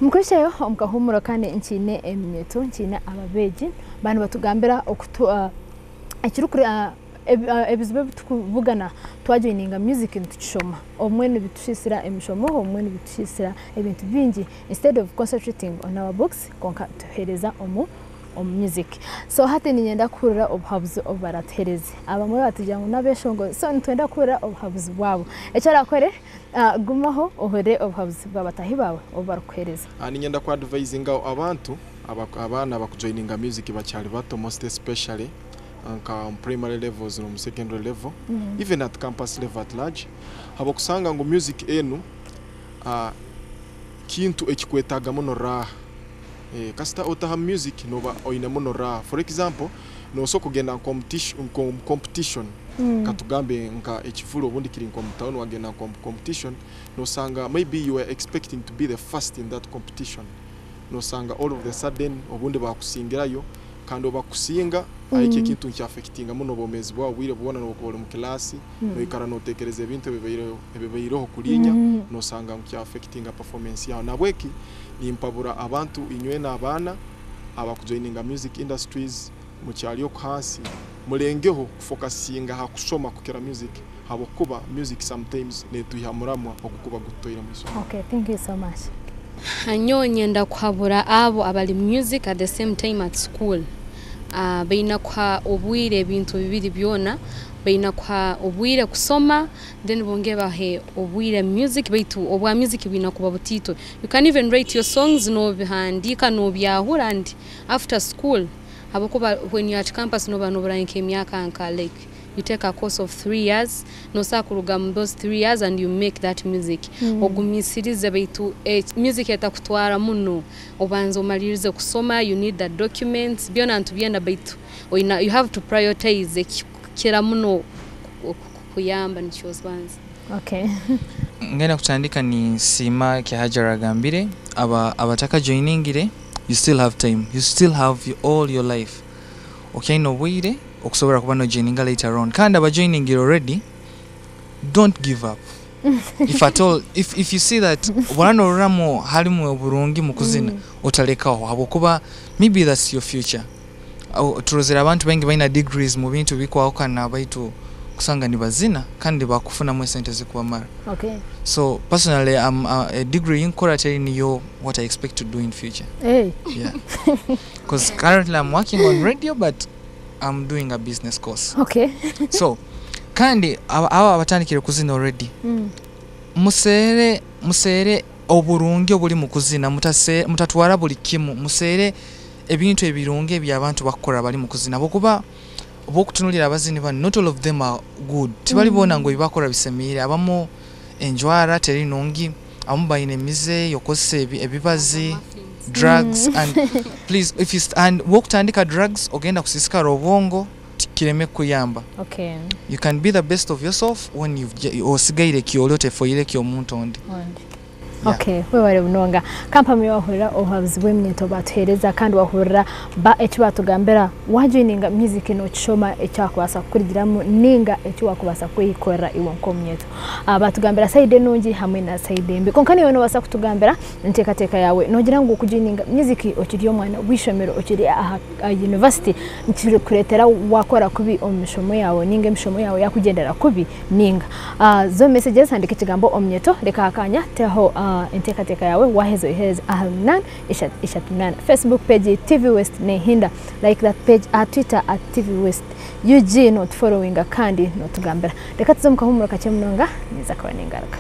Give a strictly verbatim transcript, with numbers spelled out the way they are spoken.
Mukuhikyayo omu kahuumuro kandi nkiine eminyeto, nkiine ababeegi, banu batugambira okutu-, ah, ekirukuri-, ah, ebi-, ah, ebizibu ebi tukubugana twajoininga music nitukishoma. Obumwe nibitusiisira emishomo, obumwe nibitusiisira ebintu bingi. Instead of concentrating on our books, kwonka tuheereza omu, omu music. So, hati ninyenda kuhurra obuhabuzi obu baratuheereze. Abamwe batugira ngu n'abeshongozi, so nitwenda kuhurra obuhabuzi bwabo. Eki orakore, ah, gumaho ohurre obuhabuzi bwa bataahi baawe obu barukukuheereza. Ah, ninyenda ku advisinga abantu, abaku-, abaana abakujoininga music bakyali bato, most especially nka omu primary levels n'omu secondary level, even at campus level at large, habw'okusanga ngu music enu, ah, kintu ekikwetaaga muno raaha. Eh, kasita otaha music, nooba oine muno raaha. For example, noosobora kugenda nkomu-, nkomu competition, katugambe nka ekivule obundi kiri nkomu town, wagenda nkomu competition, noosanga maybe you were expecting to be the first in that competition. Noosanga all of the sudden obundi bakusingirayo, kandi obu bakusinga, ah, eki ekintu nikya affectinga muno obwomeezi bwawe obwire bwona n'obu okuba oli mu kilaasi, noikara nootekereza ebintu ebibaireho, ebibaireho kulinya, noosanga nikya affectinga performance yaawe. Nahabweki nimpabura abantu inywena abaana abakujoininga music industries, mukyali oku hansi, mulengeho kufokasinga ha kusoma kukira music, habwokuba music sometimes netwiha muramwa ogukuba gututoire mu isomo. Okay, thank you so much. Nyowe nyenda kuhabura abo abali mu music at the same time at school. Ah, baina kuha obwire ebintu bibiri byona, baina kuha obwire kusoma, then bongere bahe obwire music, baitu obwa music bwina kuba butaito. You can even write your songs, noobihandiika, noobyahura and after school. Habwokuba when you are at campus, nooba noobura nk'emyaka nka, like, you take a course of three years, noosobora kuruga mu those three years and you make that music. Ogumiisirize, baitu, eh, music etakutwara muno. Obanza omalirize kusoma, you need the documents, byona nitubyenda, baitu oyina, you have to prioritize ekikukira muno ku-, ku-, kukuyamba, nikyo obanza. Okay. Ngenda kutandika ninsiima ki Hajara agambire, aba-, abatakajoiningire, you still have time. You still have all your life. Okyaine obwire okusobora kuba nojoininga later on. Kandi abajoiningire already, don't give up. If at all, if, if you see that, bw'oraba noororamu halimu oburungi mu kuzina, otalekaho. Habwokuba, maybe that's your future. Aho turozire abantu baingi baina degrees mu bintu bikwahukana, baitu kusanga nibazina kandi bakufunamu esente zikubamara. Okay. So, personally, I'm, uh, a degree yinkukora teri niyo what I expect to do in future. Hey. Yeah. 'Cause currently I'm working on radio, but I'm doing a business course. Okay. So, kandi abo, abo abatandikire kuzina already, museere, museere oburungi obuli mu kuzina, mutase-, mutatwara buli kimu, museere ebintu ebirungi eby'abantu bakukora bali mu kuzina. Habwokuba, obu okutunuulira abazini banu, not all of them are good. Tibali boona ngu ebi bakora bisemiire. Abamu enjwara teri nungi, abamu baine emize y'okukozesa ebi-, ebibazi, drugs, and please, if you st-, and obu okutandika drugs, ogenda kusiisikara obwongo, ti-, kireme kukuyamba. Okay. You can be the best of yourself when you've j-, osigaire kyoli, otefoire ky'omuntu ondi. Ondi. Yeah. Okay, webale munonga. Kampamo wahurra obuhabuzi bw'eminyeto batuheereza, kandi wahurra ba-, eki batugambira, wajoininga music nokishoma eki wakubaasa kukurugiramu, ninga eki wakubaasa kweyikorra iwe nk'omunyeto. Ah, batugambira side enungi hamwe na side embi. Kwonka niiwe nobaasa kutugambira enteekateeka yaawe. Nogira ngu okujoininga music okiri omwana w'ishomero, okiri aha, aha university, nikikuleetera wakora kubi omu mishomo yaawe, ninga emishomo yaawe yakugendera kubi? Ninga, ah, zo messages, handika ekigambo omunyeto, leka akanya, teho, ah, enteekateeka yaawe, waheza oyohereze aha munaana ishatu ishatu munaana. Facebook page T V West nehinda. Like that page aha Twitter at T V West U G, notufollowinga kandi notugambira. Leka tuze omu kahuumuro kakye munonga, ninza kuba ningaruka.